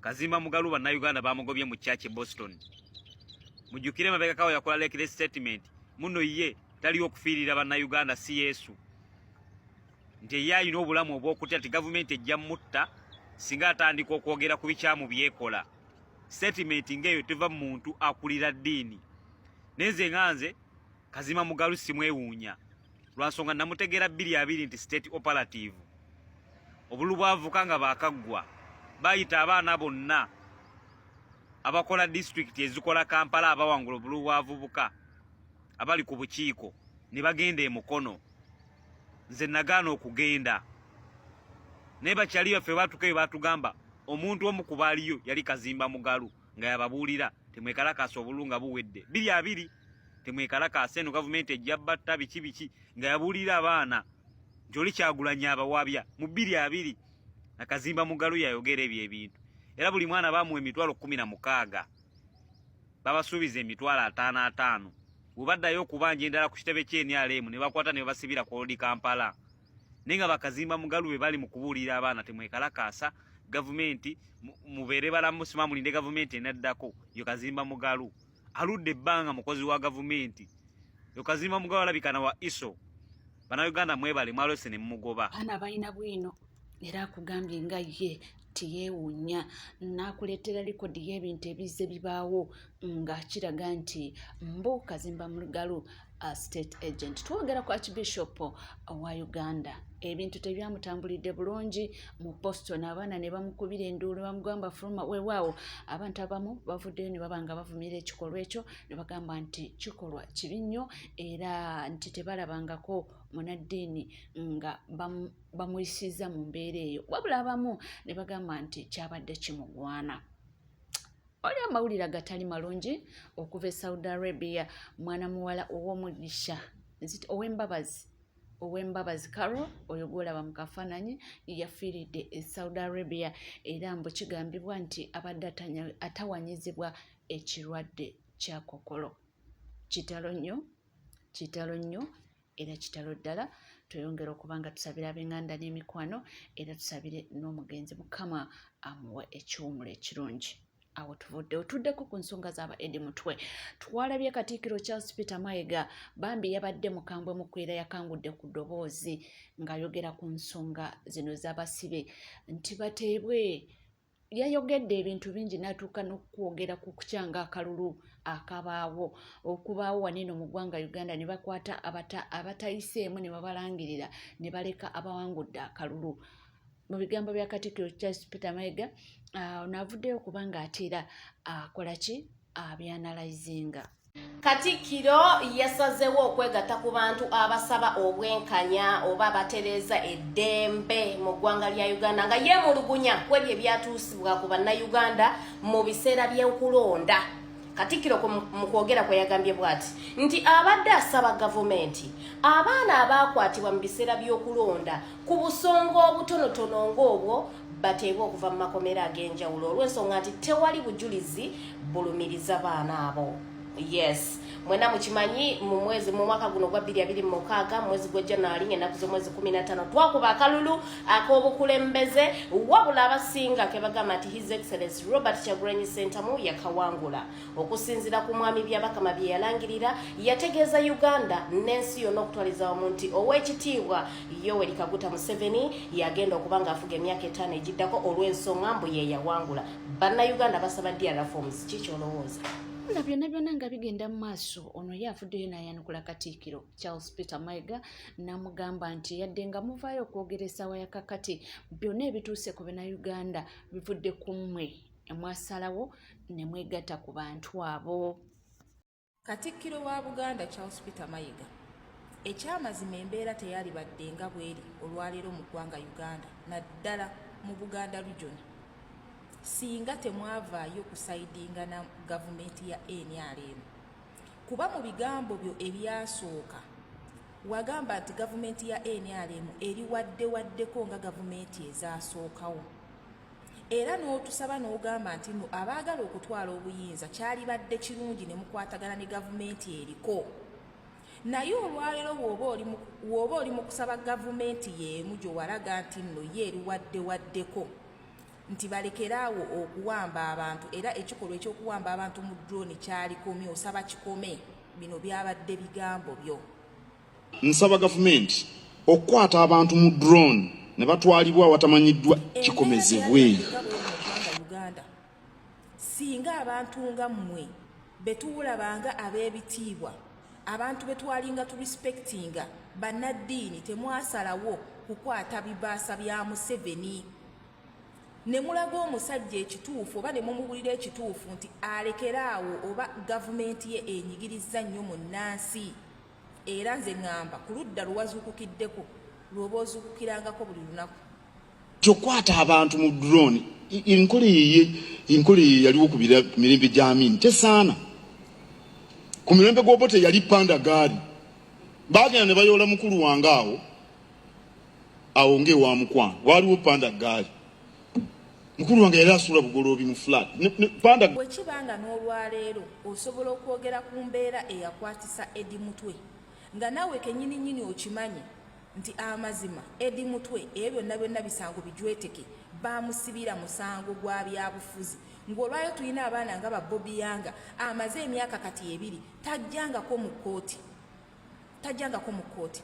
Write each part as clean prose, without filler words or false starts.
Kazimba Mugalu bannayuganda bamugobye mu church e Boston. Mujjukire mabegakawo yakola lekire statement muno, ye taliwo okufiirira bannayuganda, si Yesu, nti ye alina obulamu obw'okutya nti gavumenti ejja mutta singa atandika okwogera ku bikyamu byekola. Statement ng'eyo teva mu muntu akulira ddiini. Naye nze nga nze Kazimba Mugalu simwewuunya, lwansonga namutegeera 2020 nti state operative. Obululu bwavuka nga bakaggwa, bayita abaana bonna abakola disitulikiti ezikola Kampala abawangula obululu bwavubuka abali ku bukiiko ne bagenda e Mukono. Nze nagaana okugenda, naye bakyali baffe batukayo batugamba omuntu omu ku baaliyo yali Kazimba Mugalu, nga yababuulira temwekalakaasa obululu nga buwedde 2020, temwekalakaasa, eno gavumenti ejja batta, biki biki, nga yabuulira abaana nti oli Kyagulanyi abawabya mu 2020. Nakazimba Mugalu yayogera ebyo ebintu, era buli mwana bamuwa 160,000, babasuubiza 550,000. Bwe baddayo okubanja endala ku kitebe ky'NRM ne bakwata ne babasibira ku Old Kampala. Naye nga bakazimba Mugalu be bali mu kubuulira abaana temwekalakaasa gavumenti, mubeere balamu, sima mulinde gavumenti enaddako. Yo Kazimba Mugalu aludde ebbanga mukozi wa gavumenti. Yo Kazimba Mugalu alabika na wa ISO. Bannayuganda mwebale, mwalose ne mumugoba. Abaana balina bwino, era akugambye nga ye tiyeewuunya n'akuleetera likodi y'ebintu ebizze bibaawo nga kiraga nti mbu Kazimba Mugalu state agent. Twogera ku Archbishop wa Uganda, ebintu tebyamutambulidde bulungi mu Boston, abaana ne bamukubira enduulu, bamugamba fuluma. Weewaawo abantu abamu bavuddeyo ne baba nga bavumira ekikolwa ekyo, ne bagamba nti kikolwa kibi nnyo, era nti tebalabangako munaddiini nga bamuyisizza mu mbeera eyo, wabula abamu ne bagamba nti kyabadde kimugwana. Oli amawulire agatali malungi okuva e Saudi Arabia, mwana muwala ow'omugisha ow'embabazi Caro, oyo gwolaba mu kafaananyi, yafiiridde e Saudi Arabia, era mbu kigambibwa nti abadde atawanyizibwa ekirwadde kya kokolo. Kitalo nnyo, kitalo nnyo, era kitalo ddala. Tweyongera okuba nga tusabira ab'enganda n'emikwano, era tusabire n'omugenzi, Mukama amuwe ekiwumulo ekirungi. Awo tuvuddewo, tuddeko ku nsonga z'aba Edi Mutwe. Twalabye Katikkiro Charles Peter Mayiga, bambi yabadde mukambwe mukwera, yakangudde ku ddoboozi ng'ayogera ku nsonga zino z'abasibe nti bateebwe. Yayogedde ebintu bingi n'atuuka n'okwogera ku kukyanga akalulu akabaawo okubaawo waneeno mu ggwanga Uganda, ne bakwata abatayiseemu ne babalangirira ne baleka abawangudde akalulu. Mu bigambo bya Katikkiro Charles Peter Mayiga, ono avuddeyo kubanga ate era akola ki, abyanalizinga. Katikkiro yasazeewo okwegatta ku bantu abasaba obwenkanya oba abatereeza eddembe mu ggwanga lya Uganda, nga yeemulugunya ku ebyo ebyatuusibwa ku bannayuganda mu biseera by'okulonda. Katikkiro mu kwogera kwe yagambye bw'ati nti abadde asaba gavumenti abaana abaakwatibwa mu biseera by'okulonda ku busonga obutonotono ng'obwo bateebwe okuva mu makomera ag'enjawulo, olw'ensonga nti tewali bujulizi bulumiriza baana abo. Yes, mwena mukimanyi, mu mwezi, mu mwaka guno gwa 2026, mwezi gwa January, ennaku z'omwezi 15, twakuba akalulu ak'obukulembeze, wabula abasinga ke bagamba nti His Excellence Robert Kyagulanyi Ssentamu yakawangula. Okusinziira ku mwami Byabakama bye yalangirira, yategeeza Uganda n'ensi yonna okutwaliza wamu nti Oweekitiibwa Yoweri Kaguta Museveni yagenda okuba ng'afuga emyaka 5 egiddako, olw'ensonga mbu ye yawangula. Bannayuganda basaba DR forms. Ki kyolowooza? Wabula byonna byonna nga bigenda mu maaso, ono ye avuddeyo n'ayanukula Katikkiro Charles Peter Mayiga n'amugamba nti yadde nga muvaayo okwogera essaawa ya kakati, byonna ebituuse ku Bannayuganda bivudde ku mmwe, mwasalawo ne mwegatta ku bantu abo. Katikkiro wa Buganda Charles Peter Mayiga, ekyamazima embeera teyalibadde nga bweri olwaleero mu ggwanga Uganda, naddala mu Buganda region, singa temwavaayo kusayidinga na gavumenti ya NRM, kuba mu bigambo byo ebyasooka wagamba nti gavumenti ya NRM eri wadde waddeko nga gavumenti ezasookawo, era n'otusaba n'ogamba nti no abaagala okutwala obuyinza kyalibadde kirungi ne mukwatagana ne gavumenti eriko. Naye olwaleero w'oba oli mu kusaba gavumenti y'emu gye walaga nti nno ye eri wadde waddeko. nti balekere awo okuwamba abantu era ekikolwa eky'okuwamba abantu mu drone kyalikomye osaba kikome bino byabadde bigambo byo. Nsaba gavumenti okukwata abantu mu drone ne batwalibwa awatamanyiddwa kikomezebwe. Uganda singa abantu nga mmwe betuwulaba nga ab'ebitiibwa abantu betwalinga tu respectinga bannaddiini temwasalawo kukwata bibaasa bya Museveni ne mulaga omusajja ekituufu oba ne mumubulira ekituufu nti alekere awo oba gavumenti ye enyigirizza nnyo munnansi era nze ŋŋamba ku ludda lwewazuukukiddeko lw'oba ozuukukirangako buli lunaku. Kyokwata abantu mu drone enkola eye enkola eye yaliwo ku mirembe gya Amin tesaana. Ku mirembe gw'Obote yali panda gaali baagenda ne bayoola mukulu wange awo awo ng'ewa mukwano waaliwo panda gaali mukulu wange yali asuula Bugoloobi mu flat panda. Bwe kiba nga n'olwaleero osobola okwogera ku mbeera eyakwatisa Eddie Mutwe nga naawe kennyini nnyini okimanyi nti amazima Eddie Mutwe ebyo byonna byonna bisango bijweteke baamusibira musango gwa byabufuzi ng'olwayo tulina abaana nga ba Bobi Yanga amaze emyaka kati ebiri tajjangako mu kkooti tajjangako mu kkooti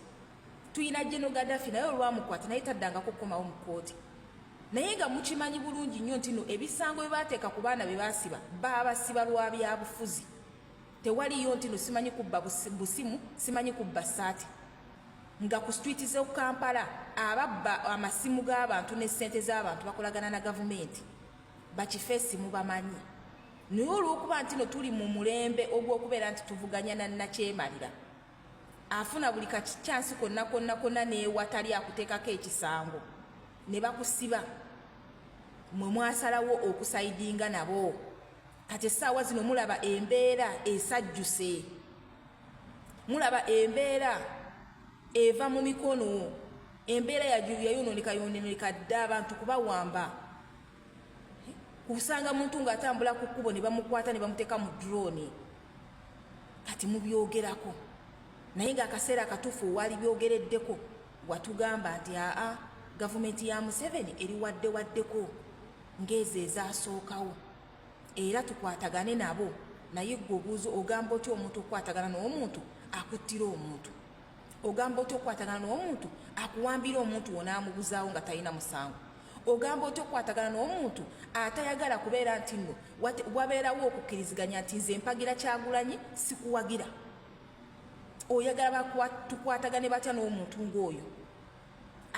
tulina General Gaddafi naye olwamukwata naye taddangako kukomawo mu kkooti naye nga mukimanyi bulungi nnyo nti no ebisango bye baateeka ku baana be baasiba baabasiba lwa byabufuzi tewaliyo nti no simanyi kubba busimu simanyi kubba ssaati nga ku street z'e Kampala ababba amasimu g'abantu ne ssente z'abantu bakolagana na gavumenti bakifeesi mubamanyi naye olw'okuba nti no tuli mu mulembe ogw'okubeera nti tuvuganya na nnakyemalira afuna buli kakyansi konna konna konna n'ewatali akuteekako ekisango ne bakusiba mwe mwasalawo okusayidinga nabo kati essaawa zino mulaba embeera esajjuse mulaba embeera eva mu mikono embeera yayonooneka yonooneka dda abantu kubawamba kusanga muntu ng'atambula ku kkubo ne bamukwata ne bamuteeka mu drone kati mubyogerako naye ng'akaseera akatuufu waali byogereddeko watugamba nti aa gavumenti ya Museveni eri wadde waddeko ng'ezo ezasookawo era tukwatagane nabo naye gwe obuuza ogamba otya omuntu okukwatagana n'omuntu akuttira omuntu ogamba otya okukwatagana n'omuntu akuwambira omuntu wonamubuzaawo nga talina musango ogamba otya okukwatagana n'omuntu atayagala kubeera nti nno wabeerawo okukkiriziganya nti nze mpagira Kyagulanyi sikuwagira oyagala tukwatagane batya n'omuntu ng'oyo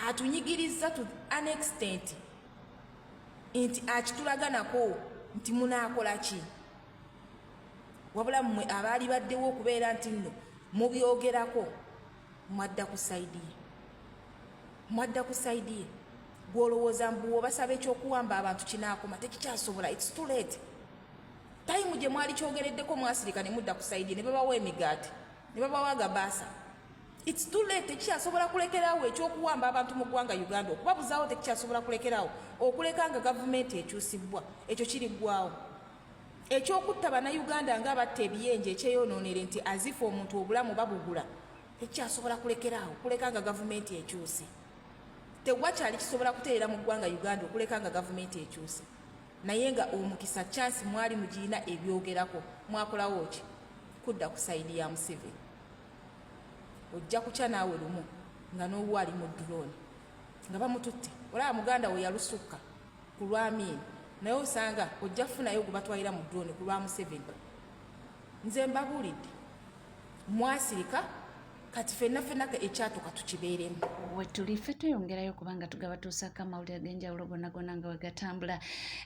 atunyigiriza to an extent nti akitulaga nako nti munaakola ki wabula mmwe abaali baddewo okubeera nti nno mubyogerako mwadda ku side ye mwadda ku side ye gwolowooza mbu obasaba ekyokuwamba abantu kinaakoma tekikyasobola. It's too late. Time gye mwali kyogereddeko mwasirika ne mudda ku side ye ne babawa emigaati ne babawa agabaasa. It's too late. Tekikyasobola kulekerawo ekyokuwamba abantu mu ggwanga Uganda okubabuzaawo tekikyasobola kulekerawo okuleka nga gavumenti ekyusibwa ekyo kiriggwawo ekyokutta bannayuganda nga batta ebiyenje ekyeyonoonere nti azifa omuntu obulamu babugula tekikyasobola kulekerawo kuleka nga gavumenti ekyuse tewakyali kisobola kutereera mu ggwanga Uganda okuleka nga gavumenti ekyuse naye nga omukisa chance mwali mugiina ebyogerako mwakolawo ki kudda ku side ya Museveni ojja kukya naawe lumu nga n'owa ali mu drone nga bamututte olaba muganda we yalusukka ku lw'Amiini naye osanga ojja kufunayo gwe batwalira mu drone ku lwa Museveni nze mbabuulidde mwasirika kati fenna fenna ekyatuka tukibeeremu. Wetuli ffe tweyongerayo kubanga tugabatuusaako amawulire ag'enjawulo gonna gonna nga wegatambula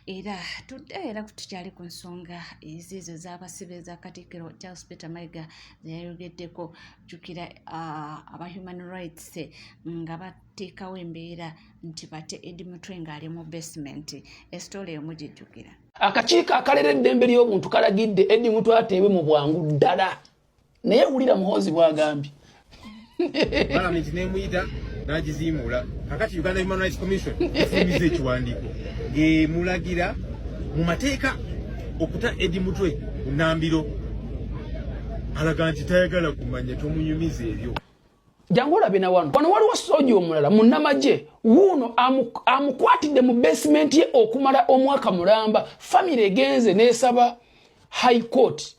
era tudde era tukyali ku nsonga eziizo ez'abasibe eza Katikkiro Charles Peter Mayiga zeyayogeddeko jjukira aba human rights nga bateekawo embeera nti bate Eddie Mutwe ng'ali mu basement esitoola eyo mugijjukira. Akakiiko akalera eddembe ly'obuntu kalagidde Eddie Mutwe ateebwe mu bwangu ddala naye wulira Muhoozi bw'agambye. Palamenti nemuyita n'agiziimuula kakati Uganda Human Rights Commission efulumiza ekiwandiiko ng'emulagira mu mateeka okuta Eddie Mutwe bunambiro alaga nti tayagala kumanya tomunyumiza ebyo. Jangu olabe na wano. Wano waliwo soja omulala munnamagye wuuno amukwatidde mu basement ye okumala omwaka mulamba. Famire egenze n'esaba High Court.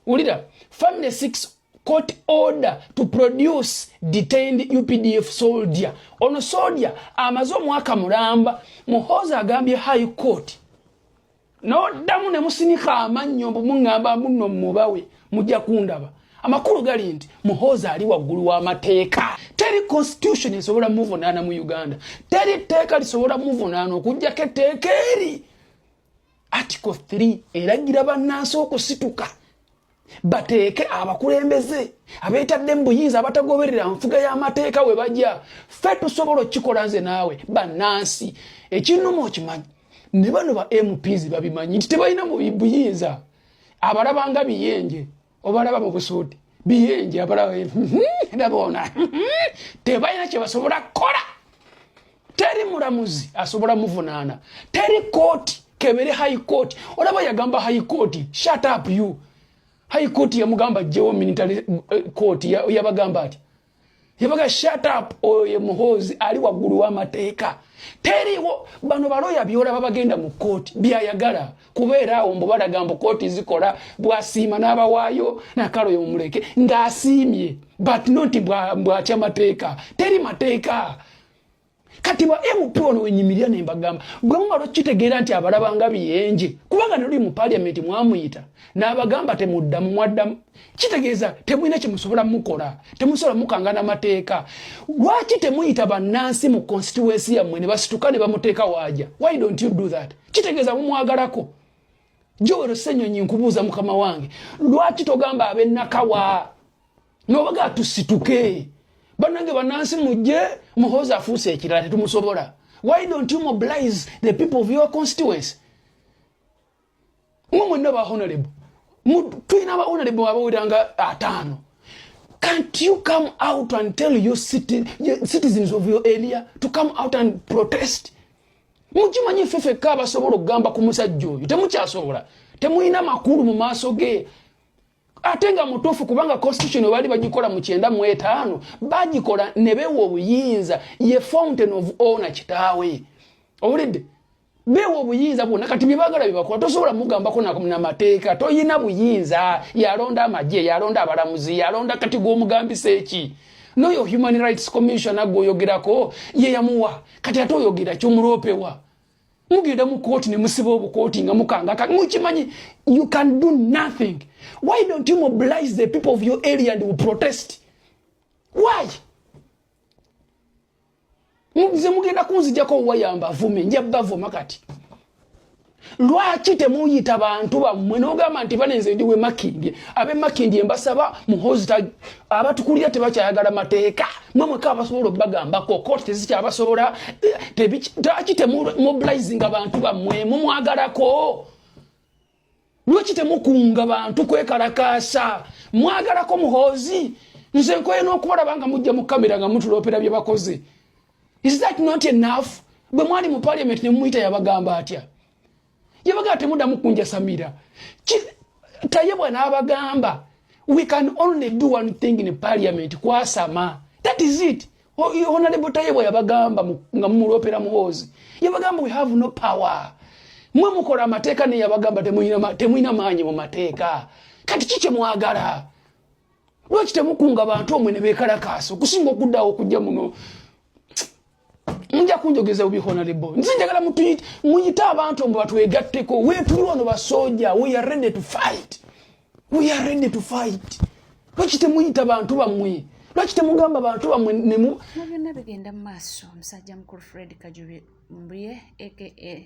Wulira, family seeks court order to produce detained UPDF soldier. Ono soldier amaze omwaka mulamba. Muhoozi agambye High Court noddamu ne musinika amannyo mbu muŋŋamba munno mubawe mujja kundaba. Amakulu gali nti Muhoozi ali waggulu w'amateeka. Teri constitution esobola muvunaana mu Uganda, teri tteeka lisobola muvunaana okuggyako etteeka eri Article 3 eragira bannansi okusituka bateeke abakulembeze abeetadde mu buyinza abatagoberera nfuga y'amateeka we bajja. Ffe tusobola okukikola, nze naawe bannansi. Ekinnuma okimanyi, ne bano ba MPs babimanyi nti tebalina mu buyinza. Abalabanga biyenje, obalaba mu busuuti biyenje, abalaba labona tebalina kye basobola kukola. Teri mulamuzi asobola muvunaana, teri kooti kebere High Court. Olaba yagamba High Court, "Shut up you." High Court yamugamba jjewo military court. Yabagamba ati, yabaga, "Shut up." Oyo ye Muhoozi, ali waggulu w'amateeka, teriwo. Bano baloya byolaba bagenda mu kooti byayagala kubeera awo mbu balaga mbu kooti zikola. Bwasiima n'abawaayo nakaloyo mumuleke ng'asiimye, but not bwatya mateeka. Teri mateeka. Kati ba MP ono wenyimirira ne mbagamba, bwe mumala okukitegeera nti abalabanga biyenje, kubanga ne luli mu paliamenti mwamuyita n'abagamba temuddamu, mwaddamu, kitegeeza temulina kyemusobola mukola, temusobola mukanga n'amateeka. Lwaki temuyita bannansi mu constituency yammwe ne basituka ne bamuteeka waaja? Why don't you do that? Kitegeeza mumwagalako. Joel Senyonyi, nkubuuza mukama wange, lwaki togamba ab'ennakawa nobaga tusituke, bannange bannansi mujje, Muhoozi afuuse ekirala, tetumusobola? Why don't you mobilize the people of your constituency? Mwe mwenna ba honorable, tulina ba honorable abawulira 50. Can't you come out and tell your citizens of your area to come out and protest? Mukimanyi ffe ffekka abasobola okugamba ku musajja oyo temukyasobola, temulina makulu mu maaso ge. Ate nga mutuufu, kubanga constitution baali bagikola mu 95, bagikola ne beewa obuyinza. Ye fountain of honor kitaawe, owulidde? Beewa obuyinza bwonna. Kati byebagala byebakola, tosobola mugambako namateeka, toyina buyinza. Yalonda amagye, yalonda abalamuzi, yalonda. Kati gwomugambisa eki? Noyo Human Rights Commission gwoyogerako ye yamuwa. Kati ate oyogera kyomuloopewa? Mugenda mu kooti ne musiba obukooti nga mukanga, mukimanyi you can do nothing. Why don't you mobilize the people of your area and will protest? Why? Nze mugenda kunzijako wayamba vume, nja bavuma. Kati lwaki temuyita bantu bammwe nogamba nti banenze ndi we Makindye, abe Makindye mbasaba, Muhozi abatukulira tebakyayagala mateeka, mwe mweka abasobola obbagambako, kooti tezikyabasobola. Lwaki temumobilizinga bantu bammwe? Mumwagalako, lwaki temukunga bantu kwekalakaasa? Mwagalako Muhoozi. Nze nkoye n'okubalaba nga mujja mu kamera nga mutulopera bye bakoze. Is that not enough? Bwe mwali mu parliament ne mumuyita, yabagamba atya? Yabagamba temuddamu kunjasamira. Tayebwa n'abagamba we can only do one thing in parliament, kwasama. That is it. Honorable Tayebwa yabagamba nga mumulopera Muhoozi, yabagamba we have no power, mwe mukola amateeka. Ne yabagamba temulina maanyi mu mateeka. Kati ki kyemwagala? Lwaki temukunga bantu omwe ne bekalakaasa okusinga okuddawo okujja muno? Nja kunjogeza bubi, honorable. Nze njagala muyite abantu omwe batwegatteko. Weetuli wano basooja, we are ready to fight, we are ready to fight. Lwaki temuyita bantu bammwe? Lwaki temugamba bantu bammwe nemu Mu byonna bigenda mu maaso, omusajja mukulu Fred Kajubi Mbuye aka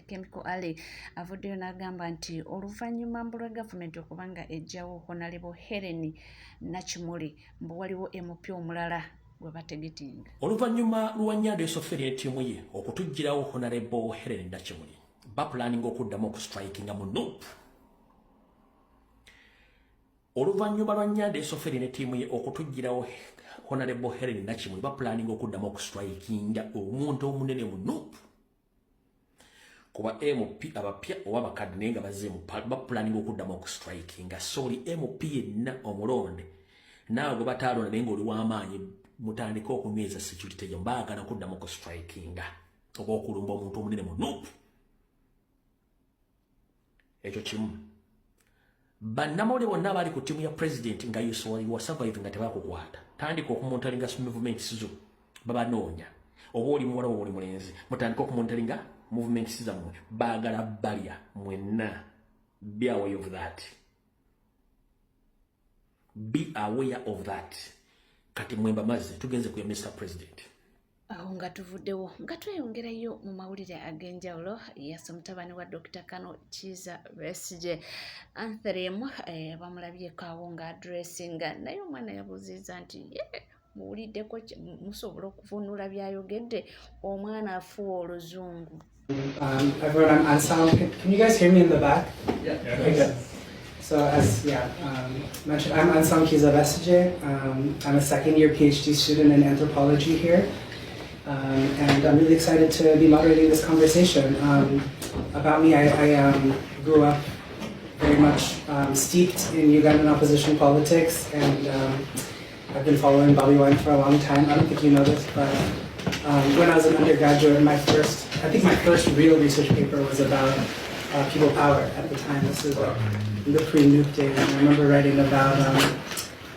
Chemical Ali avuddeyo n'agamba nti oluvannyuma mbu lwa gavumenti okuba nga ejjawo Honorable Helen Nakimuli, mbu waliwo MP omulala gwe batargetinga. Oluvannyuma lwa Nyando Esoferi ne ttiimu ye okutuggyirawo Honorable Helen Nakimuli, bapulaninga okuddamu okustrikinga mu NUP. Oluvannyuma lwa Nyando Esoferi ne ttiimu ye okutuggyirawo Honorable Helen Nakimuli, bapulaninga okuddamu okustrikinga omuntu omunene mu NUP. Kuba MP abapya oba abakadde naye nga bazze, bapulaninga okuddamu okustrikinga. So buli MP yenna omulonde naawe gwe bataalonda naye ng'oli w'amaanyi, Mutandike okunyweza security yo, baagala kuddamu ku strikinga oba okulumba omuntu omunene mu NUP. Ekyo kimu. Bannamawulire bonna abali ku ttiimu ya president nga wa survive nga tebakukwata, tandika okumonitoringa movements zo, babanoonya. Oba oli muwala oba oli mulenzi, mutandika okumonitoringa movements zammwe, baagala balya mwenna. Be aware of that, be aware of that. Kati mwemba mazzi tugenze ku ya Mr President. Awo nga tuvuddewo nga tweyongerayo mu mawulire ag'enjawulo, yasa mutabani wa Dr Kano Kiiza Besigye Anthrem bamulabyeko awo nga addressinga, naye omwana yabuuzizza nti ye muwuliddeko, musobola okuvunula byayogedde? Omwana afuwa oluzungu. Everyone, I'm Anselm. Can you guys hear me in the back? Yeah. Okay, good. So as mentioned, I'm Anselm Kizza Besigye. I'm a second year PhD student in anthropology here. And I'm really excited to be moderating this conversation. About me, I grew up very much steeped in Ugandan opposition politics, and I've been following Bobi Wine for a long time. I don't think you know this, but when I was an undergraduate, I think my first real research paper was about people power at the time. This is like in the pre-NUP days. And I remember writing about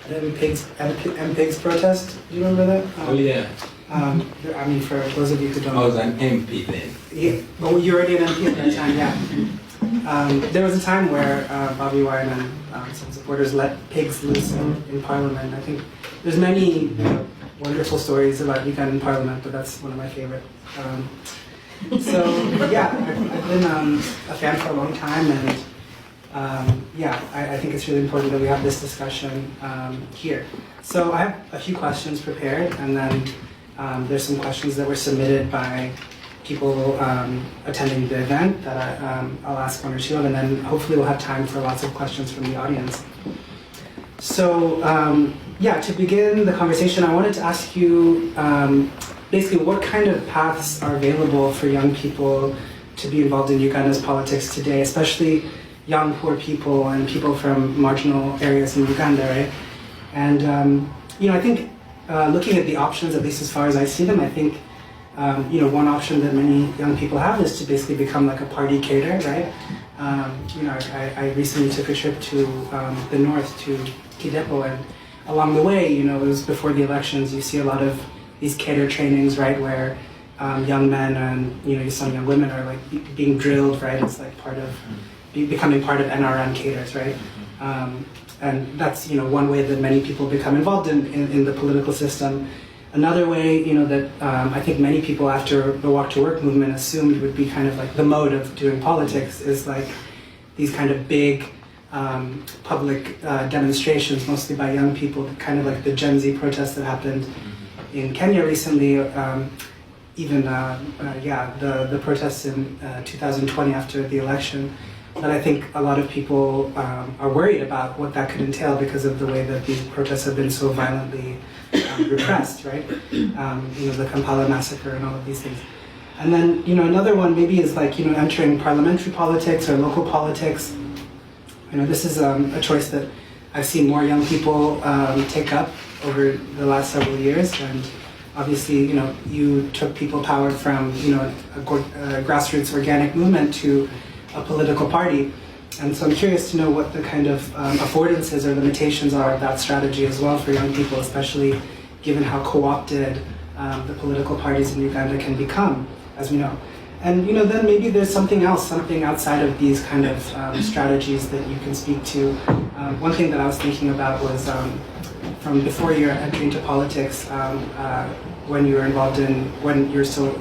the MPigs protest. Do you remember that? Oh yeah. I mean, for those of you who don't I was an MP then. Yeah, oh, you were already an MP at that time, yeah. There was a time where Bobi Wine and some supporters let pigs loose in Parliament. I think there's many wonderful stories about Ugandan Parliament, but that's one of my favorite. So yeah, I've been a fan for a long time, and yeah, I think it's really important that we have this discussion here. So I have a few questions prepared, and then there's some questions that were submitted by people attending the event that I'll ask one or two of, and then hopefully we'll have time for lots of questions from the audience. So yeah, to begin the conversation, I wanted to ask you basically what kind of paths are available for young people to be involved in Uganda's politics today, especially young poor people and people from marginal areas in Uganda, right? And I think looking at the options, at least as far as I see them, I think one option that many young people have is to basically become like a party cadre, right? I recently took a trip to the north, to Kidepo, and along the way, it was before the elections, you see a lot of these cadre trainings, right, where young men and some young women are like being drilled, right? It's like part of becoming part of NRM cadres, right? And that's one way that many people become involved in the political system. Another way, that I think many people after the Walk to Work movement assumed would be kind of like the mode of doing politics is like these kind of big public demonstrations, mostly by young people, kind of like the Gen Z protests that happened in Kenya recently. Even yeah, the protests in 2020 after the election. But I think a lot of people are worried about what that could entail because of the way that these protests have been so violently repressed, right? The Kampala massacre and all of these things. And then, another one maybe is like, entering parliamentary politics or local politics. This is a choice that I've seen more young people take up over the last several years. And obviously, you took people power from, a grassroots organic movement to a political party. And so I'm curious to know what the kind of affordances or limitations are of that strategy as well for young people, especially given how co-opted the political parties in Uganda can become, as we know. And then maybe there's something else, something outside of these kind of strategies that you can speak to. One thing that I was thinking about was from before your entry into politics, when you were involved in, when you were still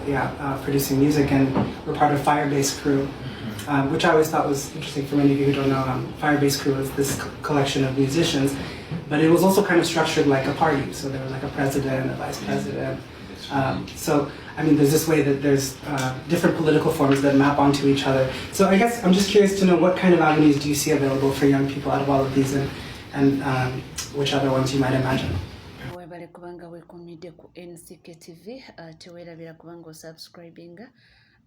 producing music and were part of Firebase Crew, which I always thought was interesting. For many of you who don't know, Firebase Crew was this collection of musicians, but it was also kind of structured like a party. So there was like a president, a vice president. So, I mean, there's this way that there's different political forms that map onto each other. So I guess I'm just curious to know what kind of avenues do you see available for young people out of all of these, and which other ones you might imagine. Webale kubanga weekuumidde ku NCK TV. Teweerabira kubanga osubscribinga.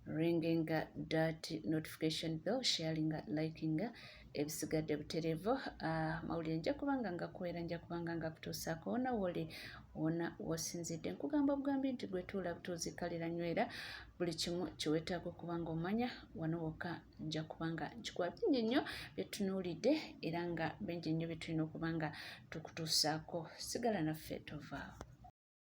Ringinga that notification bell, sharinga, likinga, ebisigadde butereevu. Mawulire nja kubanga nga kuweera, nja kubanga nga kutuusaako wona woli, wona wosinzidde. Nkugamba bugambi nti gwe tuula butuuzi, kalira, nywera, buli kimu kyeweetaaga okuba nga omanya wano wokka nja kubanga nkikuwa. Bingi nnyo byetunuulidde era nga bingi nnyo bye tulina okuba nga tukutuusaako. Sigala naffe, tovaawo.